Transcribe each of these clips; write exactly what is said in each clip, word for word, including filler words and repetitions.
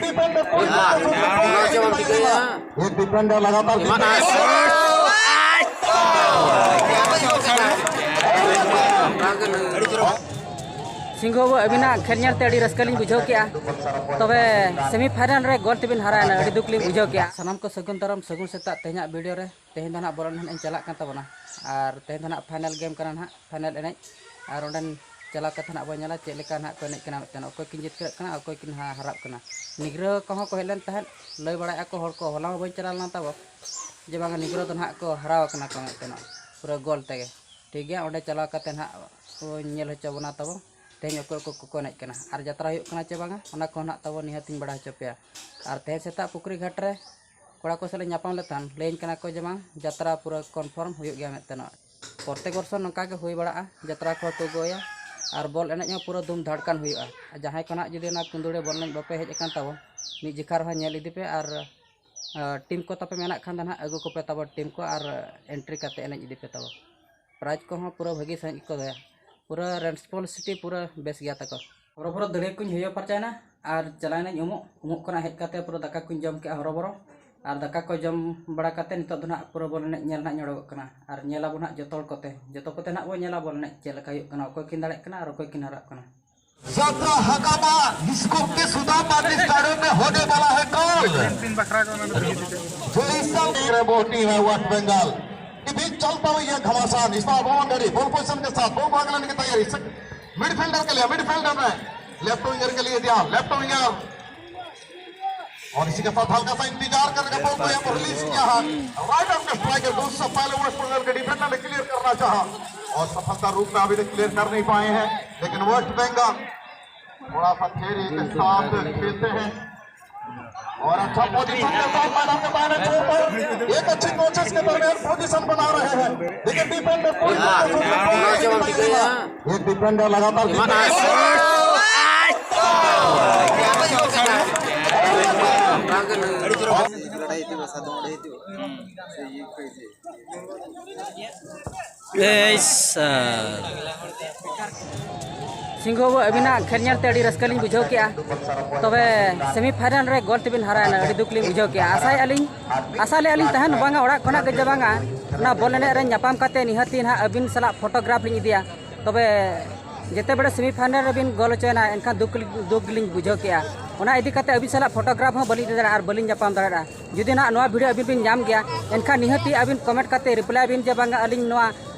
ᱞᱮᱠᱷᱟᱱ ᱫᱚ ᱠᱩᱲᱤ ᱢᱤᱫ ᱰᱤᱯᱷᱮᱱᱰᱟᱨ ᱞᱟᱜᱟᱛᱟᱨ ᱥᱤᱝᱦᱩ ᱵᱟᱹᱵᱩ, ᱟᱹᱵᱤᱱᱟᱜ ᱠᱷᱮᱞ ᱧᱮᱞᱛᱮ ᱟᱹᱰᱤ ᱨᱟᱹᱥᱠᱟᱹ ᱞᱤᱧ ᱵᱩᱡᱷᱟᱹᱣ ᱠᱮᱜᱼᱟ᱾ ᱛᱚᱵᱮ ᱥᱮᱢᱤ ᱯᱷᱟᱭᱱᱟᱞ ᱨᱮ ᱜᱳᱞ ᱛᱮᱵᱤᱱ ᱦᱟᱨᱟᱭᱮᱱᱟ, ᱟᱹᱰᱤ ᱫᱩᱠ ᱞᱤᱧ ᱵᱩᱡᱷᱟᱹᱣ ᱠᱮᱜᱼᱟ᱾ ᱥᱟᱱᱟᱢ ᱠᱚ ᱥᱟᱹᱜᱩᱱ ᱫᱟᱨᱟᱢ, ᱥᱟᱹᱜᱩᱱ ᱥᱮᱛᱟᱜ᱾ ᱛᱮᱦᱮᱧᱟᱜ ᱵᱷᱤᱰᱤᱭᱳ ᱨᱮ, ᱛᱮᱦᱮᱧ ᱫᱚ ᱱᱟᱦᱟᱜ ᱵᱚᱞ ᱮᱱᱮᱡ ᱪᱟᱞᱟᱜ ᱠᱟᱱ ᱛᱟᱵᱚᱱᱟ, ᱟᱨ ᱛᱮᱦᱮᱧ ᱫᱚ ᱱᱟᱦᱟᱜ ᱯᱷᱟᱭᱱᱟᱞ ᱜᱮᱢ ᱠᱟᱱᱟ ᱱᱟᱦᱟᱜ, ᱯᱷᱟᱭᱱᱟᱞ ᱮᱱᱮᱡ᱾ ᱟᱨ ᱚᱸᱰᱮᱱ ᱪᱟᱞᱟᱣ ᱠᱟᱛᱮ ᱱᱟᱦᱟᱜ ᱵᱚᱱ ᱧᱮᱞᱟ ᱪᱮᱫ ᱞᱮᱠᱟ ᱱᱟᱦᱟᱜ ᱠᱚ ᱮᱱᱮᱡ ᱠᱟᱱᱟ ᱢᱮᱱᱛᱮ, ᱚᱠᱚᱭ ᱠᱤᱱ ᱡᱤᱛᱠᱟᱹᱨᱚᱜ ᱠᱟᱱᱟ, ᱚᱠᱚᱭ ᱠᱤᱱ ᱦᱟ-, ᱦᱟᱨᱟᱜ ᱠᱟᱱᱟ᱾ ᱱᱤᱜᱽᱨᱚ ᱠᱚᱦᱚᱸ ᱠᱚ ᱦᱮᱡ ᱞᱮᱱ ᱛᱟᱦᱮᱸᱫ, ᱞᱟᱹᱭ ᱵᱟᱲᱟᱭᱮᱫᱼᱟ ᱠᱚ ᱦᱚᱲ ᱠᱚ, ᱦᱚᱞᱟ ᱦᱚᱸ ᱵᱟᱹᱧ ᱪᱟᱞᱟᱣ ᱞᱮᱱᱟ ᱛᱟᱵᱚ, ᱡᱮ ᱵᱟᱝᱟ ᱱᱤᱜᱽᱨᱚ ᱫᱚ ᱱᱟᱦᱟᱜ ᱠᱚ ᱦᱟᱨᱟᱣ ᱠᱟᱱᱟ ᱠᱚ ᱢᱮᱱᱛᱮ ᱱᱟᱦᱟᱜ, ᱯᱩᱨᱟᱹ ᱜᱳᱞ ᱛᱮᱜᱮ᱾ ᱴᱷᱤᱠ ᱜᱮᱭᱟ, ᱚᱸᱰᱮ ᱪᱟᱞᱟᱣ ᱠᱟᱛᱮ ᱱᱟᱦᱟᱜ ᱠᱚ ᱧᱮᱞ ᱦᱚᱪᱚ ᱵᱚᱱᱟ ᱛᱟᱵᱚ, ᱛᱮᱦᱮᱧ ᱚᱠᱚᱭ ᱚᱠᱚᱭ ᱠᱚᱠᱚ ᱮᱱᱮᱡ ᱠᱟᱱᱟ ᱟᱨ ᱡᱟᱛᱨᱟ ᱦᱩᱭᱩᱜ ᱠᱟᱱᱟ ᱪᱮ ᱵᱟᱝᱟ, ᱚᱱᱟ ᱠᱚᱦᱚᱸ ᱱᱟᱦᱟᱜ ᱛᱟᱵᱚ ᱱᱤᱦᱟᱹᱛᱤᱧ ᱵᱟᱲᱟᱭ ᱦᱚᱪᱚ ᱯᱮᱭᱟ᱾ ᱟᱨ ᱛᱮᱦᱮᱧ ᱥᱮᱛᱟᱜ ᱯᱩᱠᱷᱨᱤ ᱜᱷᱟᱴ ᱨᱮ ᱠᱚᱲᱟ ᱠᱚ ᱥᱟᱞᱟᱜ ᱧᱟᱯᱟᱢ ᱞᱮᱫ ᱛᱟᱦᱮᱱ, ᱞᱟᱹᱭᱟᱹᱧ ᱠᱟᱱᱟ ᱠᱚ ᱡᱮ ᱵᱟᱝ, ᱡᱟᱛᱨᱟ ᱯᱩᱨᱟᱹ ᱠᱚᱱᱯᱷᱟᱨᱢ ᱦᱩᱭᱩᱜ ᱜᱮᱭᱟ ᱢᱮᱱᱛᱮ ᱱᱚᱜᱼᱚᱭ᱾ ᱯᱨᱚᱛᱮᱠ ᱵᱚᱨᱥᱚ ᱱᱚᱝᱠᱟ ᱜᱮ ᱦᱩᱭ ᱵᱟᱲᱟᱜᱼᱟ, ᱡᱟᱛᱨᱟ ᱠᱚᱦᱚᱸ ᱠᱚ ᱟᱹᱜᱩᱭᱟ ᱟᱨ ᱵᱚᱞ ᱮᱱᱮᱡ ᱦᱚᱸ ᱯᱩᱨᱟᱹ ᱫᱷᱩᱢ ᱫᱷᱟᱲᱠᱟᱱ ᱦᱩᱭᱩᱜᱼᱟ᱾ ᱟᱨ ᱡᱟᱦᱟᱸᱭ ᱠᱚ ᱱᱟᱦᱟᱜ ᱡᱩᱫᱤ ᱚᱱᱟ ᱠᱩᱸᱫᱩᱲᱤ ᱵᱚᱞ ᱮᱱᱮᱡ ᱵᱟᱯᱮ ᱦᱮᱡ ᱟᱠᱟᱱ ᱛᱟᱵᱚᱱ, ᱢᱤᱫ ᱡᱮᱠᱷᱟ ᱨᱮᱦᱚᱸ ᱧᱮᱞ ᱤᱫᱤ ᱯᱮ ᱟᱨ, ᱟᱨ ᱴᱤᱢ ᱠᱚ ᱛᱟᱯᱮ ᱢᱮᱱᱟᱜ ᱠᱷᱟᱱ ᱫᱚ ᱱᱟᱦᱟᱜ ᱟᱹᱜᱩ ᱠᱚᱯᱮ ᱛᱟᱵᱚ ᱴᱤᱢ ᱠᱚ ᱟᱨ ᱮᱱᱴᱨᱤ ᱠᱟᱛᱮ ᱮᱱᱮᱡ ᱤᱫᱤ ᱯᱮ ᱛᱟᱵᱚ᱾ ᱯᱨᱟᱭᱤᱡᱽ ᱠᱚᱦᱚᱸ ᱯᱩᱨᱟᱹ ᱵᱷᱟᱹᱜᱤ ᱥᱟᱺᱦᱤᱡ ᱜᱮᱠᱚ ᱫᱚᱦᱚᱭᱟ, ᱯᱩᱨᱟᱹ ᱨᱮᱥᱯᱚᱱᱥᱤᱵᱤᱞᱤᱴᱤ ᱯᱩᱨᱟᱹ ᱵᱮᱥ ᱜᱮᱭᱟ ᱛᱟᱠᱚ᱾ ᱦᱚᱨᱚᱵᱚᱨᱚ ᱫᱟᱹᱲᱤᱭᱟᱹ ᱠᱚᱧ ᱦᱩᱭ ᱯᱷᱟᱨᱪᱟᱭᱮᱱᱟ ᱟᱨ ᱪᱟᱞᱟᱣᱮᱱᱟᱹᱧ ᱩᱢᱩᱜ᱾ ᱩᱢᱩᱜ ᱠᱷᱚᱱᱟᱜ ᱦᱮᱡ ᱠᱟᱛᱮ ᱯᱩᱨᱟᱹ ᱫᱟᱠᱟ ᱠᱚᱧ ᱡᱚᱢ ᱠᱮᱜᱼᱟ ᱦᱚᱨᱚᱵᱚᱨᱚ᱾ ᱟᱨ ᱫᱟᱠᱟ ᱠᱚ ᱡᱚᱢ ᱵᱟᱲᱟ ᱠᱟᱛᱮ ᱱᱤᱛᱚᱜ ᱫᱚ ᱱᱟᱦᱟᱜ ᱯᱩᱨᱟᱹ ᱵᱚᱞ ᱮᱱᱮᱡ ᱧᱮᱞ ᱱᱟᱦᱟᱜ ᱤᱧ ᱚᱰᱚᱠᱚᱜ ᱠᱟᱱᱟ᱾ ᱟᱨ ᱧᱮᱞ ᱟᱵᱚ ᱱᱟᱦᱟᱜ ᱡᱚᱛᱚ ᱦᱚᱲ ᱠᱚᱛᱮ, ᱡᱚᱛᱚ ᱠᱚᱛᱮ ᱱᱟᱦᱟᱜ ᱵᱚᱱ ᱧᱮᱞᱟ ᱵᱚᱞ ᱮᱱᱮᱡ ᱪᱮᱫ ᱞᱮᱠᱟ ᱦᱩᱭᱩᱜ ᱠᱟᱱᱟ, ᱚᱠᱚᱭ ᱠᱤᱱ ᱫᱟᱲᱮᱭᱟᱜ ᱠᱟᱱᱟ ᱟᱨ ᱚᱠᱚᱭ ᱠᱤᱱ ᱦᱟᱨᱟᱜ ᱠᱟᱱᱟ᱾ ज्यादा हंगामा इसको के सुदामा के स्टेडियम में होने वाला है कल। जो इस साल रे बोटी है वेस्ट बंगाल के बीच चलता हुआ यह घमासान, इस बार बाउंड्री बॉल पोजीशन के साथ बॉल भाग लेने की तैयारी। मिडफील्डर के लिए, मिडफील्डर ने लेफ्ट विंगर के लिए दिया, लेफ्ट विंगर। और इसी के साथ हल्का सा इंतजार करने का बॉल को यहाँ पर रिलीज किया है। राइट आर्म के स्ट्राइकर को उससे पहले वेस्ट बंगाल के डिफेंडर ने क्लियर करना चाहा और सफलता रूप में अभी तक क्लियर कर नहीं पाए हैं। लेकिन वेस्ट बंगाल थोड़ा सा धैर्य के साथ खेलते हैं और अच्छा पोजीशन के साथ मैदान के बाहर छोर पर एक अच्छी कोशिश के दरमियान पोजीशन बना रहे हैं। लेकिन डिफेंडर पूरी तरह से एक डिफेंडर लगातार ᱞᱟᱹᱲᱦᱟᱹᱭ ᱦᱩᱭᱩᱜᱼᱟ, ᱥᱟᱫᱚᱢ ᱞᱟᱹᱲᱦᱟᱹᱭ ᱦᱩᱭᱩᱜᱼᱟ᱾ ᱥᱮ ᱤᱭᱟᱹ ᱠᱚ ᱤᱫᱤ᱾ ᱮᱭ ᱥᱟᱨ᱾ ᱥᱤᱝᱦᱩ ᱵᱟᱹᱵᱩ, ᱟᱹᱵᱤᱱᱟᱜ ᱠᱷᱮᱞ ᱧᱮᱞᱛᱮ ᱟᱹᱰᱤ ᱨᱟᱹᱥᱠᱟᱹ ᱞᱤᱧ ᱵᱩᱡᱷᱟᱹᱣ ᱠᱮᱜᱼᱟ᱾ ᱛᱚᱵᱮ semi final ᱨᱮ goal ᱛᱮᱵᱤᱱ ᱦᱟᱨᱟᱭᱮᱱᱟ, ᱟᱹᱰᱤ ᱫᱩᱠ ᱞᱤᱧ ᱵᱩᱡᱷᱟᱹᱣ ᱠᱮᱜᱼᱟ᱾ ᱟᱥᱟᱭᱮᱫᱼᱟ ᱞᱤᱧ, ᱟᱥᱟ ᱞᱮᱜᱼᱟ ᱞᱤᱧ ᱛᱟᱦᱮᱱ ᱵᱟᱝᱟ ᱚᱲᱟᱜ ᱠᱷᱚᱱᱟᱜ ᱜᱮ ᱡᱮ ᱵᱟᱝᱟ ᱚᱱᱟ ᱵᱚᱞ ᱮᱱᱮᱡ ᱨᱮ ᱧᱟᱯᱟᱢ ᱠᱟᱛᱮ ᱱᱤᱦᱟᱹᱛᱤ ᱱᱟᱦᱟᱜ ᱟᱹᱵᱤᱱ ᱥᱟᱞᱟᱜ photograph ᱞᱤᱧ ᱤᱫᱤᱭᱟ᱾ ᱛᱚᱵᱮ ᱡᱮᱛᱮ ᱵᱮᱲᱮ semi final ᱨᱮᱵᱤᱱ goal ᱦᱚᱪᱚᱭᱮᱱᱟ, ᱮᱱᱠᱷᱟᱱ ᱫᱩᱠ ᱞᱤᱧ, ᱫᱩᱠ ᱜᱮᱞᱤᱧ ᱵᱩᱡᱷᱟᱹᱣ ᱠᱮᱜᱼᱟ᱾ ᱚᱱᱟ ᱤᱫᱤ ᱠᱟᱛᱮ ᱟᱹᱵᱤᱱ ᱥᱟᱞᱟᱜ photograph ᱦᱚᱸ ᱵᱟᱹᱞᱤᱧ ᱤᱫᱤ ᱫᱟᱲᱮᱭᱟᱜᱼᱟ ᱟᱨ ᱵᱟᱹᱞᱤᱧ ᱧᱟᱯᱟᱢ ᱫᱟᱲᱮᱭᱟᱜᱼᱟ᱾ ᱡᱩᱫᱤ ᱱᱟᱦᱟᱜ ᱱᱚᱣᱟ video ᱟᱹᱵᱤᱱ ᱵᱤᱱ ᱧᱟᱢ ᱜᱮᱭᱟ, ᱮᱱᱠᱷᱟᱱ ᱱᱤᱦᱟᱹᱛᱤ ᱟᱹᱵᱤᱱ comment ᱠᱟᱛᱮ reply ᱵᱤᱱ ᱡᱮ ᱵᱟᱝᱟ ᱟᱹᱞᱤᱧ ᱱᱚᱣᱟ,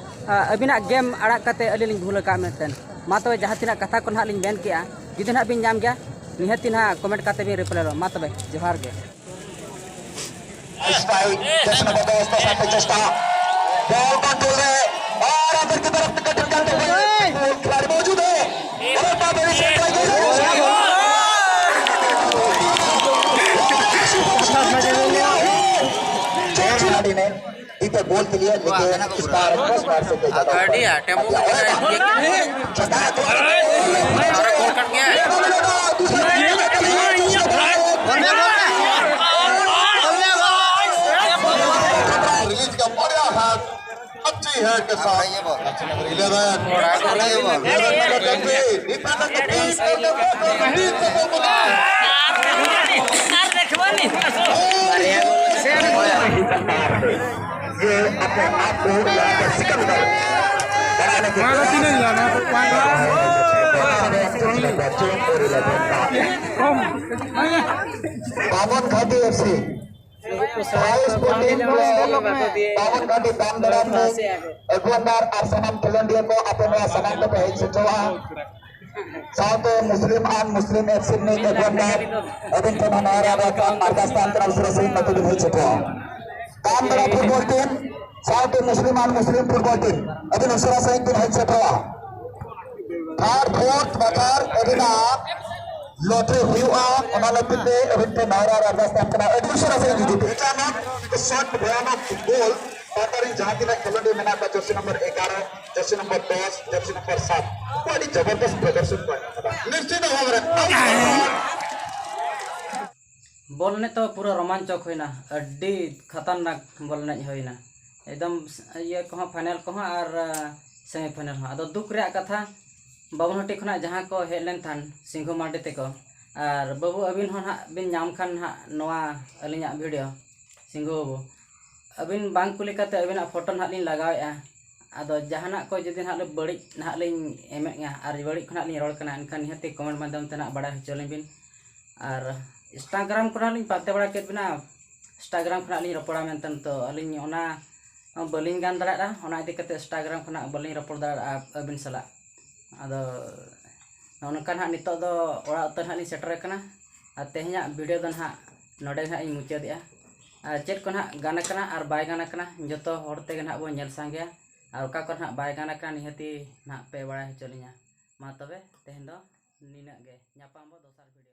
ᱟ, ᱟᱹᱵᱤᱱᱟᱜ game ᱟᱲᱟᱜ ᱠᱟᱛᱮ ᱟᱹᱞᱤᱧ ᱞᱤᱧ ᱵᱷᱩᱞ ᱟᱠᱟᱫ ᱢᱮᱱᱛᱮ᱾ ᱢᱟ ᱛᱚᱵᱮ ᱡᱟᱦᱟᱸ ᱛᱤᱱᱟᱹᱜ ᱠᱟᱛᱷᱟ ᱠᱚ ᱱᱟᱦᱟᱜ ᱞᱤᱧ ᱢᱮᱱ ᱠᱮᱜᱼᱟ, ᱡᱩᱫᱤ ᱱᱟᱦᱟᱜ ᱵᱤᱱ ᱧᱟᱢ ᱜᱮᱭᱟ, ᱱᱤᱦᱟᱹᱛᱤ ᱱᱟᱦᱟᱜ comment ᱠᱟᱛᱮ ᱵᱤᱱ reply ᱨᱚᱜᱼᱟ᱾ ᱢᱟ ᱛᱚᱵᱮ ᱡᱚᱦᱟᱨ ᱜᱮ᱾ Strike, ᱡᱟᱥᱱᱟ ᱵᱟᱫᱟᱥ ᱫᱚ ᱥᱟᱯᱮ ᱪᱮᱥᱴᱟ᱾ Ball control ᱨᱮ, ᱟᱨ ᱟᱫᱚ ᱠᱤ ᱛᱚᱨᱚᱯ ᱛᱮ ᱠᱟᱴᱤᱱ ᱠᱟᱱ ᱛᱟᱵᱚᱱᱟ᱾ ᱠᱷᱤᱞᱟᱲᱤ ᱢᱚᱡᱩᱫ ᱦᱮ᱾ ᱟᱨ ᱵᱟᱵᱮ ᱥᱮ ᱴᱨᱟᱭ ᱠᱮᱫᱟ᱾ ᱠᱷᱤᱞᱟᱲᱤ ᱱᱮ ᱤᱛᱮ ᱵᱚᱞ ᱠᱮ ᱞᱤᱭᱮ ᱞᱮᱠᱤᱱ ᱤᱥ ᱵᱟᱨ ᱫᱚᱥ ᱵᱟᱨ ᱥᱮ ᱛᱮᱡ ᱟᱫᱚ ᱟᱹᱰᱤ ᱟᱴᱮᱢ ᱵᱚᱞ ᱠᱮᱫᱟ᱾ ᱟᱨ ᱜᱳᱞ ᱠᱟᱴ ᱜᱮᱭᱟ᱾ ᱨᱤᱞᱤᱡᱽ ᱠᱟ ᱵᱟᱲᱭᱟ ᱦᱟᱛ, ᱟᱪᱪᱷᱤ ᱦᱮ ᱠᱮ ᱥᱟᱛᱷ। ᱤᱞᱮᱵᱷᱮᱱ। ᱤᱞᱮᱵᱷᱮᱱ ᱱᱚᱢᱵᱚᱨ ᱡᱟᱨᱥᱤ। ᱰᱤᱯᱮᱱᱰ ᱠᱚ ᱯᱤᱪ ᱠᱚ ᱯᱤᱪ ᱠᱚ ᱯᱤᱪ ᱠᱚ ᱯᱤᱪ। ये अपने आप को यहाँ पर सिकंदर बनाने के लिए। ᱱᱚᱣᱟ ᱫᱚ ᱛᱤᱱᱟᱹᱜ ᱦᱩᱭᱩᱜᱼᱟ? ᱱᱚᱣᱟ ᱫᱚ ᱯᱟᱸᱪ ᱦᱩᱭᱩᱜᱼᱟ? ᱵᱟᱵᱚᱱ ᱜᱷᱟᱴᱤ ᱮᱯᱷ ᱥᱤ। ᱵᱷᱟᱭᱤᱥ ᱯᱨᱚᱫᱤᱱ ᱠᱚ ᱵᱟᱵᱚᱱ ᱜᱷᱟᱴᱤ ᱛᱟᱢ ᱫᱟᱨᱟᱢ ᱨᱮ ᱟᱹᱜᱩᱣᱟᱱ ᱟᱨ ᱥᱟᱱᱟᱢ ᱠᱷᱮᱞᱳᱱᱰᱤᱭᱟᱹ ᱠᱚ ᱟᱯᱮ ᱱᱚᱣᱟ ᱥᱟᱢᱟᱝ ᱛᱮᱯᱮ ᱦᱮᱡ ᱥᱮᱴᱮᱨᱚᱜᱼᱟ᱾ ᱥᱟᱶᱛᱮ ᱢᱩᱥᱞᱤᱢ ᱟᱨ ᱢᱩᱥᱞᱤᱢ ᱮᱯᱷ ᱥᱤ ᱨᱤᱱᱤᱡ ᱟᱹᱜᱩᱣᱟᱱ ᱟᱹᱵᱤᱱ ᱴᱷᱮᱱ ᱦᱚᱸ ᱱᱮᱦᱚᱨ ᱟᱨ ᱟᱨᱫᱟᱥ ᱛᱟᱦᱮᱱ ᱠᱟᱱᱟ, ᱩᱥᱟᱹᱨᱟ ᱥᱟᱺᱦᱤᱡ ᱱᱚᱛᱮ ᱵᱤᱱ ᱦᱮᱡ ᱥᱮᱴᱮᱨᱚᱜᱼᱟ᱾ ᱛᱟᱢ ᱫᱟᱨᱟᱢ ᱯᱷᱩᱴᱵᱚᱞ ᱴᱤᱢ ᱥᱟᱶᱛᱮ ᱢᱩᱥᱞᱤᱢ ᱟᱨ ᱢᱩᱥᱞᱤᱢ ᱯᱷᱩᱴᱵᱚᱞ ᱴᱤᱢ ᱟᱹᱵᱤᱱ ᱩᱥᱟᱹᱨᱟ ᱥᱟᱺᱦᱤᱡ ᱵᱤᱱ ᱦᱮᱡ ᱥᱮᱴᱮᱨᱚᱜᱼᱟ᱾ ᱛᱷᱟᱨᱰ, ᱯᱷᱳᱨᱛᱷ ᱵᱟᱠᱷᱨᱟ ᱟᱹᱵᱤᱱᱟᱜ ᱞᱚᱴᱨᱤ ᱦᱩᱭᱩᱜᱼᱟ, ᱚᱱᱟ ᱞᱟᱹᱜᱤᱫ ᱛᱮ ᱟᱹᱵᱤᱱ ᱴᱷᱮᱱ ᱱᱮᱦᱚᱨ ᱟᱨ ᱟᱨᱫᱟᱥ ᱛᱟᱦᱮᱱ ᱠᱟᱱᱟ, ᱟᱹᱰᱤ ᱩᱥᱟᱹᱨᱟ ᱥᱟᱺᱦᱤᱡ ᱦᱤᱡᱩᱜ ᱵᱤᱱ᱾ ᱮᱴᱟᱜ ᱥᱚᱨᱴ ᱵᱷᱚᱭᱟᱱᱚᱠ ᱜᱳᱞ ᱯᱟᱛᱟᱨᱤ ᱡᱟᱦᱟᱸ ᱛᱤᱱᱟᱹᱜ ᱠᱷᱮᱞᱳᱰᱤᱭᱟᱹ ᱢᱮᱱᱟᱜ ᱠᱚᱣᱟ, ᱡᱟᱹᱨᱥᱤ ᱱᱚᱢᱵᱚᱨ ᱮᱜᱟᱨᱚ, ᱡᱟᱹᱨᱥᱤ ᱱᱚᱢᱵᱚᱨ ᱫᱚᱥ, ᱡᱟᱹᱨᱥᱤ ᱱᱚᱢᱵᱚᱨ ᱥᱟᱛ, ᱠᱚ ᱟᱹᱰᱤ ᱡᱚᱵᱚᱨᱫᱚᱥᱛ ᱯᱨᱚᱫᱚᱨᱥᱚᱱ ᱠᱚ ᱮᱢ ᱟᱠᱟᱫᱟ᱾ ᱱᱤᱥᱪᱤᱛ ᱵᱷᱟᱵᱽ ᱨᱮ ᱵᱚᱞ ᱮᱱᱮᱡ ᱛᱚ ᱯᱩᱨᱟᱹ ᱨᱳᱢᱟᱧᱪᱚᱠ ᱦᱩᱭᱱᱟ, ᱟᱹᱰᱤ ᱠᱷᱟᱛᱟᱨᱱᱟᱠ ᱵᱚᱞ ᱮᱱᱮᱡ ᱦᱩᱭᱱᱟ, ᱮᱠᱫᱚᱢ ᱤᱭᱟᱹ ᱠᱚᱦᱚᱸ, ᱯᱷᱟᱭᱱᱮᱞ ᱠᱚᱦᱚᱸ ᱟᱨ, ᱟ, ᱥᱮᱢᱤ ᱯᱷᱟᱭᱱᱮᱞ ᱦᱚᱸ᱾ ᱟᱫᱚ ᱫᱩᱠ ᱨᱮᱭᱟᱜ ᱠᱟᱛᱷᱟ, ᱵᱟᱵᱚᱱᱦᱟᱹᱴᱤ ᱠᱷᱚᱱᱟᱜ ᱡᱟᱦᱟᱸ ᱠᱚ ᱦᱮᱡ ᱞᱮᱱ ᱛᱟᱦᱮᱱ, ᱥᱤᱝᱜᱷᱩ ᱢᱟᱨᱰᱤ ᱛᱮᱠᱚ, ᱟᱨ ᱵᱟᱹᱵᱩ, ᱟᱹᱵᱤᱱ ᱦᱚᱸ ᱱᱟᱦᱟᱜ ᱵᱤᱱ ᱧᱟᱢ ᱠᱷᱟᱱ ᱱᱟᱦᱟᱜ ᱱᱚᱣᱟ ᱟᱹᱞᱤᱧᱟᱜ ᱵᱷᱤᱰᱤᱭᱳ, ᱥᱤᱝᱜᱷᱩ ᱵᱟᱹᱵᱩ, ᱟᱹᱵᱤᱱ ᱵᱟᱝ ᱠᱩᱞᱤ ᱠᱟᱛᱮ ᱟᱹᱵᱤᱱᱟᱜ ᱯᱷᱳᱴᱳ ᱱᱟᱦᱟᱜ ᱞᱤᱧ ᱞᱟᱜᱟᱣᱮᱫᱼᱟ᱾ ᱟᱫᱚ ᱡᱟᱦᱟᱱᱟᱜ ᱠᱚ ᱡᱩᱫᱤ ᱱᱟᱦᱟᱜ ᱵᱟᱹᱲᱤᱡ ᱱᱟᱦᱟᱜ ᱞᱤᱧ ᱮᱢᱮᱫᱼᱟ ᱟᱨ ᱵᱟᱹᱲᱤᱡ ᱠᱷᱚᱱᱟᱜ ᱞᱤᱧ ᱨᱚᱲ ᱠᱟᱱᱟ, ᱮᱱᱠᱷᱟᱱ ᱱᱤᱦᱟᱹᱛᱤ ᱠᱚᱢᱮᱱᱴ ᱢᱟᱫᱽᱫᱷᱚᱢ ᱛᱮ ᱱᱟᱦᱟᱜ ᱵᱟᱲᱟᱭ ᱦᱚᱪᱚ ᱞᱤᱧ ᱵᱤᱱ᱾ ᱟᱨ ᱤᱱᱥᱴᱟᱜᱨᱟᱢ ᱠᱚᱨᱮ ᱞᱤᱧ ᱯᱟᱱᱛᱮ ᱵᱟᱲᱟ ᱠᱮᱫ ᱵᱤᱱᱟ, ᱤᱱᱥᱴᱟᱜᱨᱟᱢ ᱠᱷᱚᱱᱟᱜ ᱞᱤᱧ ᱨᱚᱯᱚᱲᱟ ᱢᱮᱱᱛᱮ, ᱛᱚ ᱟᱹᱞᱤᱧ ᱚᱱᱟ ᱵᱟᱹᱞᱤᱧ ᱜᱟᱱ ᱫᱟᱲᱮᱭᱟᱜᱼᱟ, ᱚᱱᱟ ᱤᱫᱤ ᱠᱟᱛᱮ ᱤᱱᱥᱴᱟᱜᱨᱟᱢ ᱠᱷᱚᱱᱟᱜ ᱵᱟᱹᱞᱤᱧ ᱨᱚᱯᱚᱲ ᱫᱟᱲᱮᱭᱟᱜᱼᱟ ᱟᱹᱵᱤᱱ ᱥᱟᱞᱟᱜ᱾ ᱟᱫᱚ ᱱᱚᱜᱼᱚ ᱱᱚᱝᱠᱟ ᱱᱟᱦᱟᱜ ᱱᱤᱛᱚᱜ ᱫᱚ ᱚᱲᱟᱜ ᱩᱛᱟᱹᱨ ᱱᱟᱦᱟᱜ ᱞᱤᱧ ᱥᱮᱴᱮᱨ ᱟᱠᱟᱱᱟ᱾ ᱟᱨ ᱛᱮᱦᱮᱧᱟᱜ ᱵᱷᱤᱰᱤᱭᱳ ᱫᱚ ᱱᱟᱦᱟᱜ ᱱᱚᱰᱮ ᱱᱟᱦᱟᱜ ᱤᱧ ᱢᱩᱪᱟᱹᱫᱮᱜᱼᱟ᱾ ᱟᱨ ᱪᱮᱫ ᱠᱚ ᱱᱟᱦᱟᱜ ᱜᱟᱱ ᱟᱠᱟᱱᱟ ᱟᱨ ᱵᱟᱭ ᱜᱟᱱ ᱟᱠᱟᱱᱟ, ᱡᱚᱛᱚ ᱦᱚᱲ ᱛᱮᱜᱮ ᱱᱟᱦᱟᱜ ᱵᱚᱱ ᱧᱮᱞ ᱥᱟᱸᱜᱮᱭᱟ᱾ ᱟᱨ ᱚᱠᱟ ᱠᱚᱨᱮ ᱱᱟᱦᱟᱜ ᱵᱟᱭ ᱜᱟᱱ ᱟᱠᱟᱱᱟ, ᱱᱤᱦᱟᱹᱛᱤ ᱱᱟᱦᱟᱜ ᱯᱮ ᱵᱟᱲᱟᱭ ᱦᱚᱪᱚ ᱞᱤᱧᱟ᱾ ᱢᱟ ᱛᱚᱵᱮ ᱛᱮᱦᱮᱧ ᱫᱚ ᱱᱤᱱᱟᱹᱜ ᱜᱮ, ᱧᱟᱯᱟᱢ ᱵᱚ ᱫᱚᱥᱟᱨ ᱵᱷᱤᱰᱤᱭᱳ᱾